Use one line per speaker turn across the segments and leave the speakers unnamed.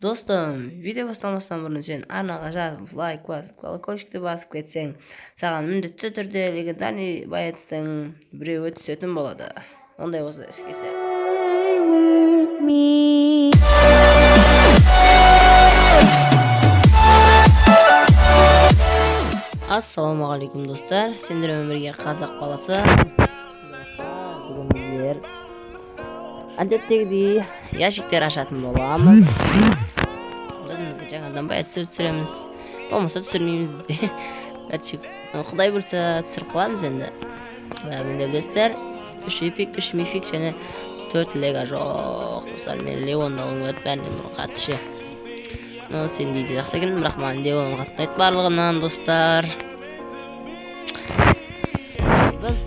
Достым, видео басталмастан бұрын сен арнаға жазылып, лайк басып, колокольчикті басып кетсең, саған міндетті түрде легендарный боецтің біреуі түсетін болады. Ондай болса іске сәт. Ассалаумағалейкум, достар. Сендермен бірге Қазақ баласы. Бүгін біздер әдеттегідей ящиктер ашатын боламыз. Өзімізге жаңадан боецтер түсіреміз. Болмаса түсірмейміз де. Короче, Құдай бұйыртса, түсіріп қаламыз енді. Менде, білесіздер, 3 эпик, 3 мифик және 4 лега жоқ. Достар, мен Леонды алғым келеді бәрінен бұрын қатты ше. Ну, сен дейді жақсы екен, бірақ маған Леон қатты ұнайды барлығынан, достар. Біз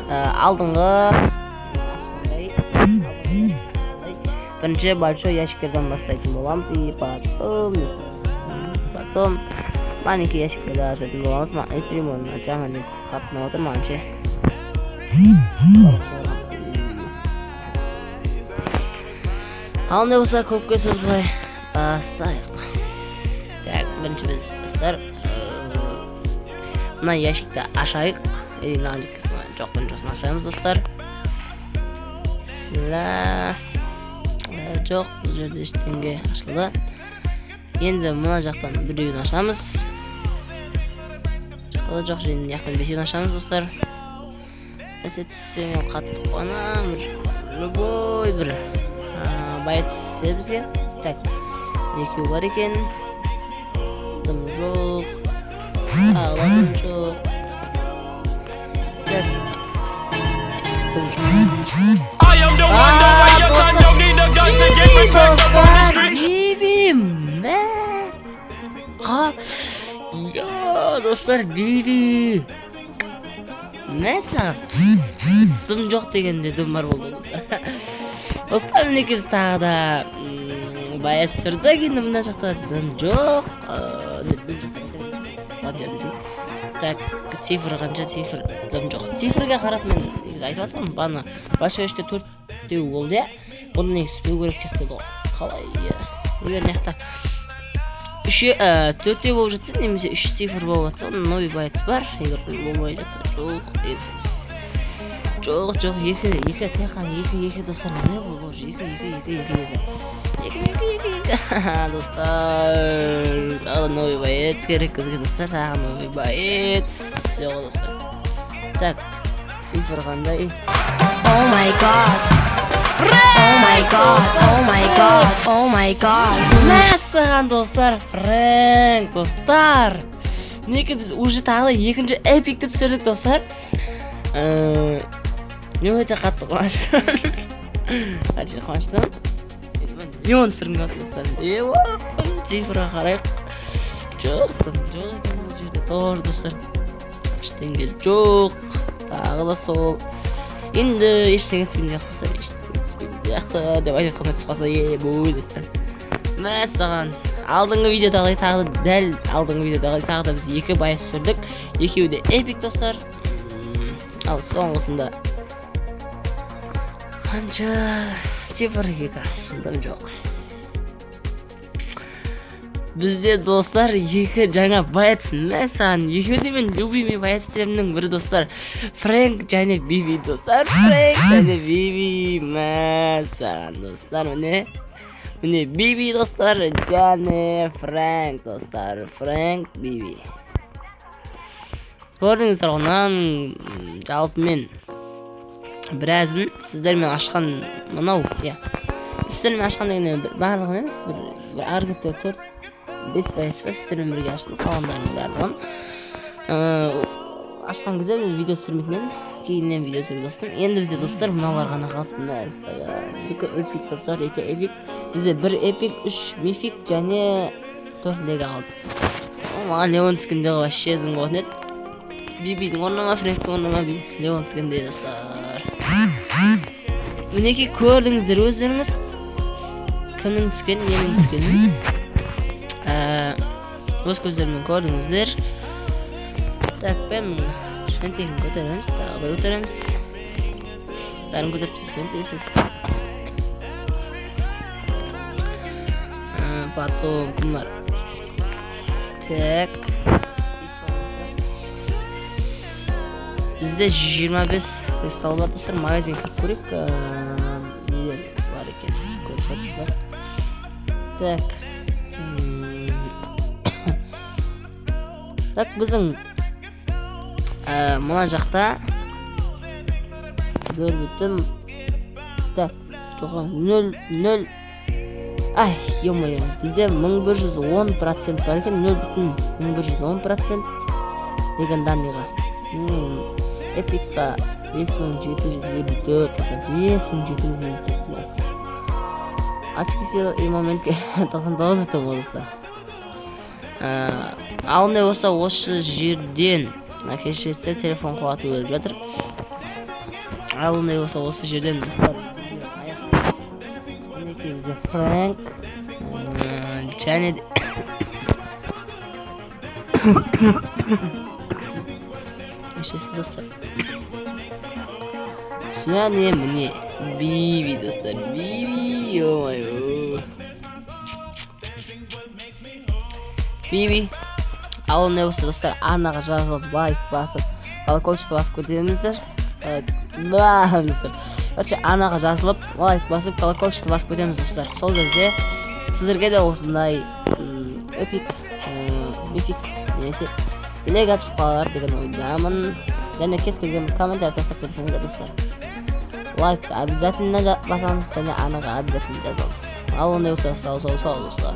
алдыңғы бірінші большой ящиктерден бастайтын боламыз, и потом маленький ящиктерді ашатын боламыз. Маған Эль Примоның жаңа несі қатты ұнап отыр маған ше. Ал не болса, көпке созбай бастайық. Так, бірінші біз, достар, мына ящикті ашайық. Или мынаны жеткізіп, жоқ, бірінші осыны ашамыз, достар. Бисмилля. Жоқ, бұл жерде ештеңе ашылды. Енді мына жақтан біреуін ашамыз. Жақта да жоқ, және мына жақтан бесеуін ашамыз, достар. Нәрсе түссе, мен қатты қуанамын. Бір любой бір боец түссе бізге. Так, екеу бар екен. Дым жоқ. Тағы да дым жоқ. Так. Дым жоқ.
I am the one, the way your son don't need a gun to get respect up on the street.
Биби, мә. Қа. Я, достар, Биби. Мә саған. Дым жоқ дегенде дым бар болды, достар. Достар, мінекей біз тағы да боец түсірдік. Енді мына жақта дым жоқ. Не, дым жоқ. Ладно, десең. Так, цифр қанша, цифр дым жоқ. Цифрге қарап мен негізі айтып жатырмын, бағана большой ящикте төртеу болды, иә. Бұны негізі түспеу керек сияқты еді ғой. Қалай, иә. Егер мына жақта төртеу болып жатса, немесе үш цифр болып жатса, онда новый боец бар. Егер болмай жатса, жоқ деген сөз. Жоқ, жоқ, екі, екі, тек қана екі, екі, достар, не болды уже? Екі, екі, екі, екі, екі. Екі, екі, екі, екі. Достар, тағы да новый боец керек бізге, достар, тағы новый боец. Все, достар. Так, цифр қандай?
Oh my God. Oh my God. Oh my God. Oh my God.
Мәссаған, достар, Фрэнк, достар. Мінекей біз уже тағы да екінші эпикті түсірдік, достар. Мен өте қатты қуаныштымын. Өте қуаныштымын. Леон түсіргім келді, достар. Леон, цифрға қарайық. Жоқ, дым жоқ екен бұл жерде. Тоже, достар. Ештеңе жоқ. Тағы да сол. Енді ештеңе түспейтін сияқты, достар. Ештеңе түспейтін сияқты деп айтып жатқанда түсіп қалса, е, бой, достар. Мәссаған. Алдыңғы видеодағыдай тағы да, дәл алдыңғы видеодағыдай тағы да біз екі боец түсірдік. Екеуі де эпик, достар. Ал соңғысында қанша цифр? Екі. Дым жоқ. Бізде, достар, екі жаңа боец. Мәссаған, екеуі де мен любимый боецтерімнің бірі, достар. Фрэнк және Биби, достар. Фрэнк және Биби. Мәссаған, достар, міне. Міне Биби, достар, және Фрэнк, достар. Фрэнк, Биби. Көрдіңіздер ғой, мынаның жалпы мен біразын сіздермен ашқан мынау, иә. Сіздермен ашқан дегенде бір барлығын емес, бір ары кетсе төрт, бес боец па сіздермен бірге аштым, қалғандарының барлығын. Ашқан кезде мен видео түсірмейтін едім, кейіннен видео түсіре бастадым. Енді бізде, достар, мыналар ғана қалды. Мәссаған, екі эпик, достар, екі эпик. Бізде бір эпик, үш мифик және төрт лега қалды. О, маған Леон түскенде вообще зың болатын еді. Бибидің орнына ма, Фрэнктің орнына ма Леон түскенде, достар. Мінекей, көрдіңіздер өздеріңіз кімнің түскенін, ненің түскенін. Өз көздерімен көрдіңіздер. Так, мен шынтегін көтереміз, тағы да көтереміз. Бәрін көтеріп тастайсыз, тез. Потом кім бар? Так, бізде 25 кристалл бар, достар. Магазин кіріп көрейік, нелер бар екен, көріп жатырсыздар. Так. Так, біздің мына жақта бір бүтін, так, тоқсан нөл нөл, ай, ё-моё, бізде 1110% бар екен, 0,1110% легендарныйға. Эпикқа 5754, 5754 бас. Очки силы и моментке 99,9, достар. Ал не болса, осы жерден кешіресіздер, телефон қуаты өліп жатыр. Ал не болса, осы жерден, достар, мінекей, бізде Фрэнк және де кешіресіз, достар, және міне Биби, достар, Биби, ё-моё, Биби. Ал не болса, достар, арнаға жазылып, лайк басып, колокольчикті басып кетеміздер. Достар, короче, арнаға жазылып, лайк басып, колокольчикті басып кетеміз, достар. Сол кезде сіздерге де осындай эпик, мифик немесе лега түсіп қалар деген ойдамын. Және кез келген комментарий тастап кетсеңіздер, достар, лайкты обязательно басамыз және арнаға обязательно жазыламыз. Ал ондай болса, сау, сау, сау, достар.